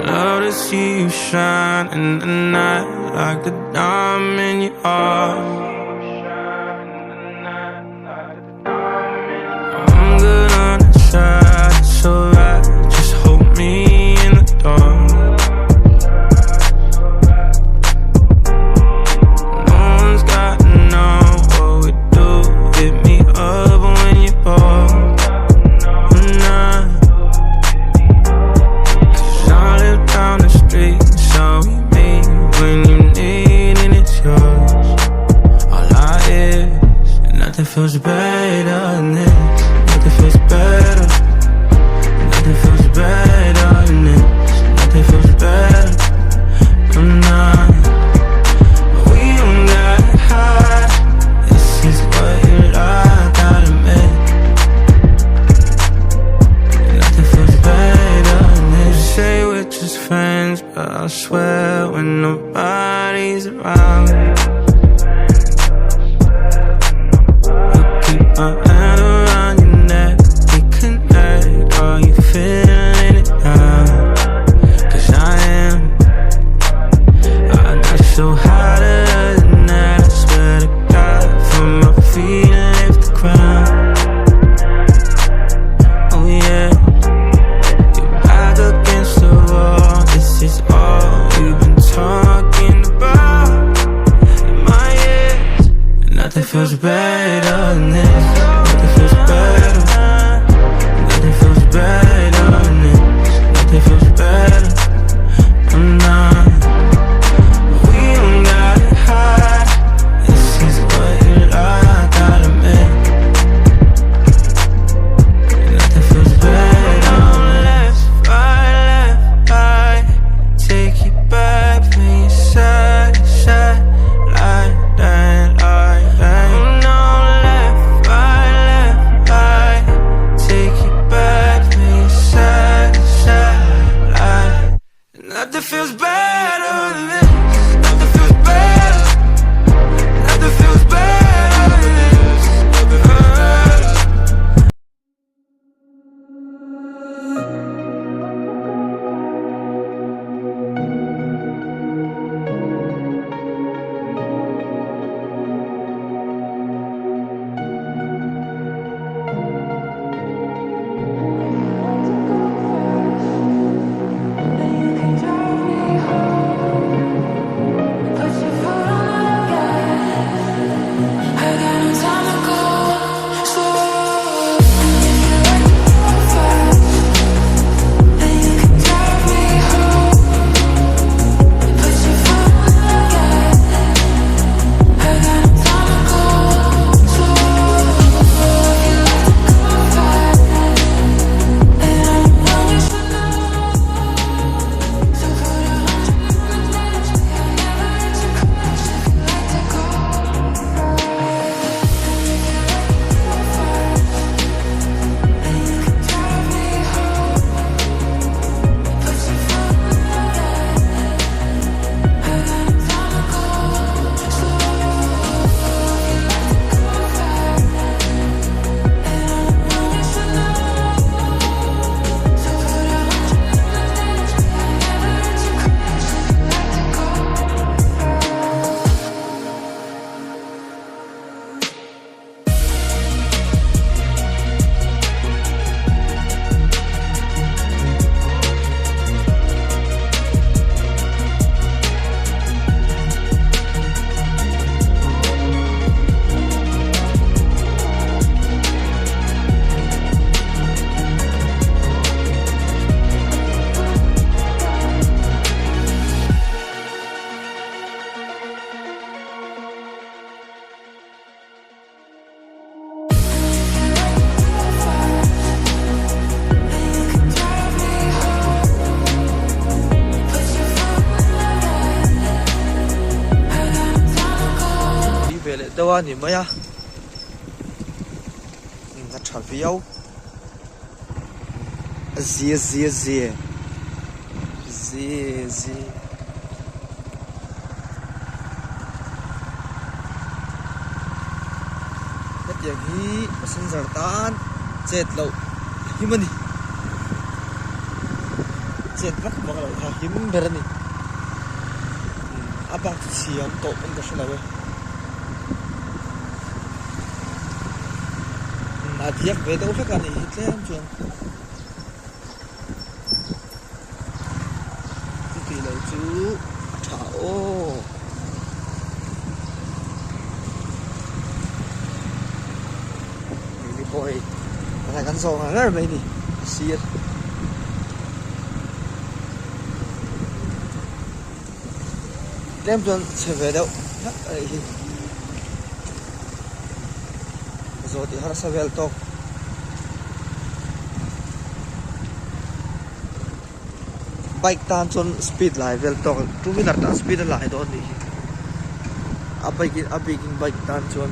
Love to see you shine in the night like the diamond you are. I'm good on the side, it's alright. Just hold me in the dark. No one's got to know what we do. Hit me up when you're bored. I'm not. 'Cause I live down the street, so we meet when you need and it's yours. All I is, and nothing feels better than this. Nothing feels better. Nothing feels better than this. Nothing feels better. I'm not. We don't gotta hide. This is what you like, I'll admit. Nothing feels better than this. You say we're just friends, but I swear when nobody's around, you keep my hand around your neck. We connect. Are you feeling it now? 'Cause I am. I got so hotter than that. I swear to God, from my feet lift the crown. Oh yeah. You're back against the wall. This is all we've been talking about in my ears. And nothing feels better than this. Nothing feels better. Nothing feels better than this. Nothing feels better. I'm not. We don't gotta hide. This is what you like, I'll admit. Nothing feels better. Left, right, left, right. Take you back from your side, side, like that, like that. No, left, right, left, right. Take you back from your side, side, like. Nothing feels better than this. Nothing feels better. Nothing feels better than this. Nothing feels better. Tui ve leh deuh a ni mai a a tha viau a zia zia zia zia zia. Hetiang hi passenger tan chet loh a him a ni. Chet vak vak loh kha him ber a ni. A bak chu chhia awm tawh pawn ka hre lo e. A diak ve deuh hlek a nih hi tlem chuan. Chuti lo chu a tha aw. Lily pawh hei tunah kan zawh ngar ngar mai a ni a sir. Tlem chuan chhe ve deuh hlek a nih hi. Zawh tih harsa vel tawk. Bike tan chuan speed lai vel tawk two wheeler tan speed a lai dawn a nih hi a bike in a bikin bike tan chuan.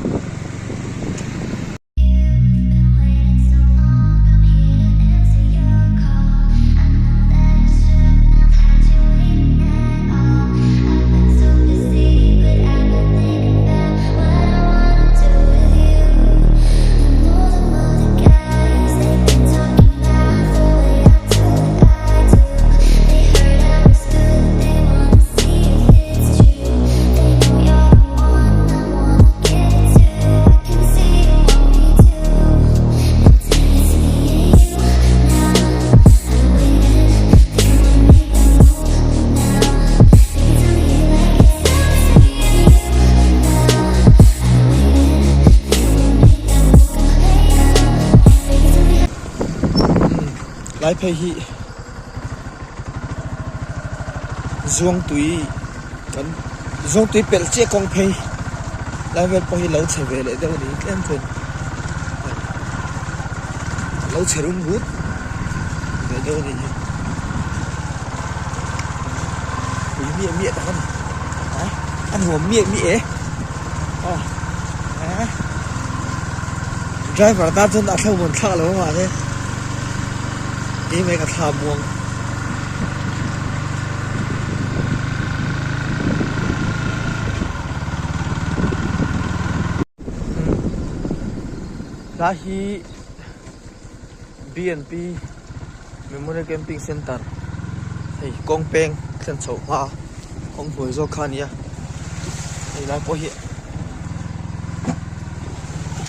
Lai phei hi Zuangtui kan Zuangtui pelh chiah kawng phei lai vel pawh hi lo chhe ve leh deuh a ni tlem chuan lo chhe rum rut ve deuh a nih hi pui miah miah tak a ni a a nuam miah miah e aw eh driver tan chuan a thlauh vawn thlak lo a mahse keimah hi ka thla muang. Tlai hi B&B Memorial Camping Centre hei kawng peng thlen chhoh hma a kawng hnuai zawk kha a ni a hei lai pawh hi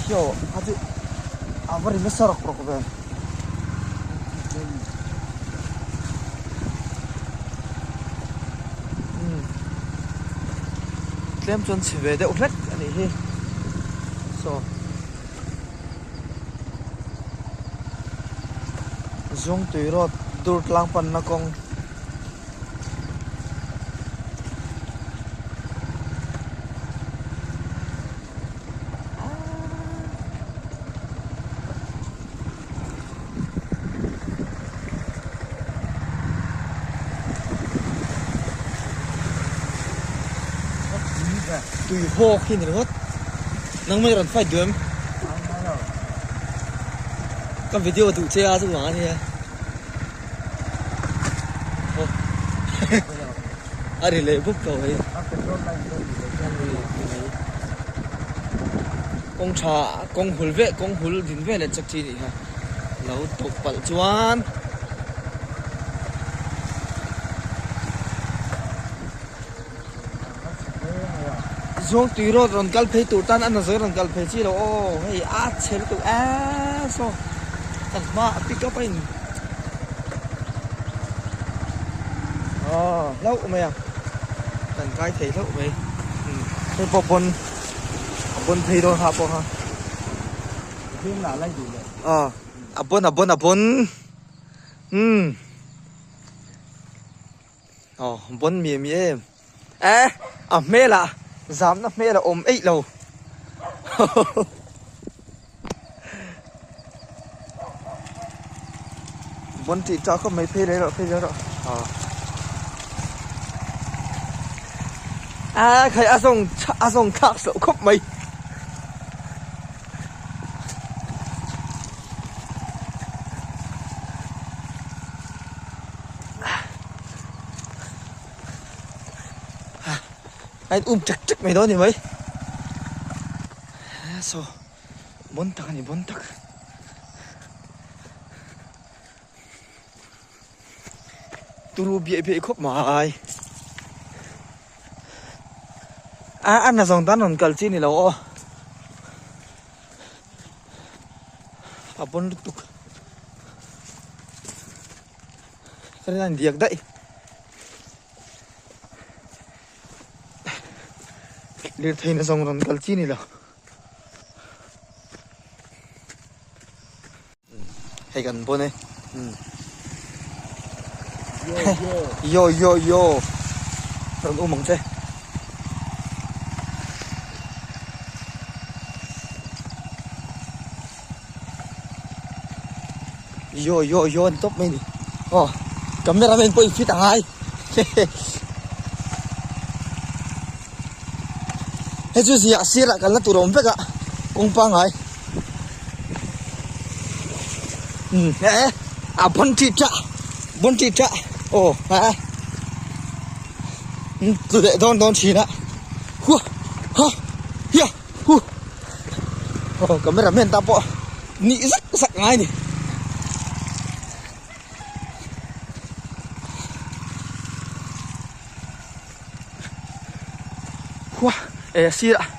khiaw a chu a va ri nasa rawk rawk ve. Tlem chuan chhe ve deuh hlek a nih hi saw Zungtui road dur tlang panna kawng. Tui hawk hi ni ringawt nangmah i rawn fight duh em ka video duh che a chuvang a nia a ri leh bawk tawh hei kawng tha kawng hul vek kawng hul din vel leh chak chi a nih kha lo tawp palh chuan Zawng tui rawt rawn kal phei tur tan a nazawi rawn kal phei chi lo aw hei a chhe lutuk e saw kan hma a pick up a in aw hlauh mai a kan kai thei hlauh mai hei pawh pawn a pawn phei dawn ha pawh kha aw a pawn a pawn a pawn umm. Aw bon miah miah em eh a hmelah zamna hmel a awm eih lo bon tih tah khawp mai phei leh rawh phei leh rawh aw a khai a zawng a zawng thlak loh khawp mai. A in um ṭek ṭek mai dawn a ni mai saw bawn tak a ni bawn tak. Turu biaih biaih khawp mai. A a na zawng tan rawn kal chi ni lo aw. A pawn lutuk. Ka rin a inbiak daih. Lirthei na zawng rawn kal chi ni lo. Hei kan pawn e. Yo yo yo. Rawn um ang che. Yo yo yo an tawp mai ni. Aw cameraman pawh i fit a ngai. Hei chu ziah sirah kalna tur a awm vek a kawng pangngai. Umm eh a bon ṭih ṭah bon ṭih ṭah aw eh umm tlu leh dawn dawn ṭhin a hua ha hia hu aw camera man ta pawh nih zak zak ngai a ni. Hua eh sirah.